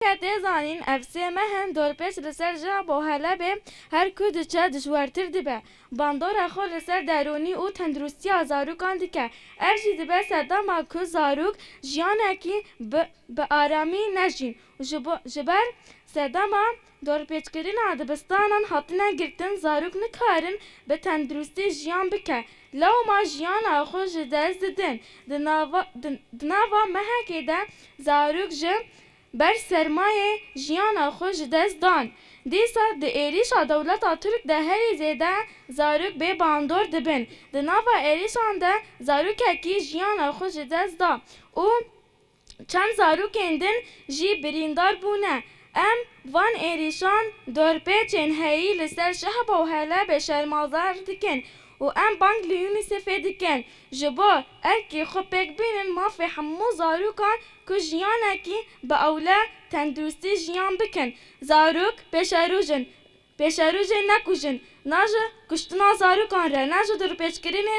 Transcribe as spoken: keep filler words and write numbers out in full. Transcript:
Ke tê zanîn, ev sê meh in dorpêç li ser jiha bo Helebê her ku diçe dijwartir dibe. Bandora xwe li ser derûnî û tenduristiya zarokan dike. Ev jî dibe sedema ku zarok jiyanekî bi, bi aramî nejîn. Ji bo, ji ber sedema dorpêçkirina dibistanan hatine girtin, zarok nikarin bi tenduristî jiyan bike. Lewma jiyana xwe ji dest didin. Di nava, di, di nava mehekê de zarok ji ber sermayê jiyana xwe ji dest dan. Dîsa di êrîşa dewleta Tirk de herî zêde zarok bê bandor dibin. Di nava êrîşan de zarokekî jiyana xwe ji dest da û çend zarokên din jî birîndar bûne. Em van êrîşan dorpêçên heyî li ser Şehba û Helebê şermazar dikin û em bang li UNICEFê dikin, ji bo erkê xwe pêk bînin mafê hemû zarokan ku jiyanekî bi ewle tenduristî jiyan bikin. Zarok pêşerojin, pêşerojê nekujin, ne ji kuştina zarokan re, ne ji dorpêçkirinê re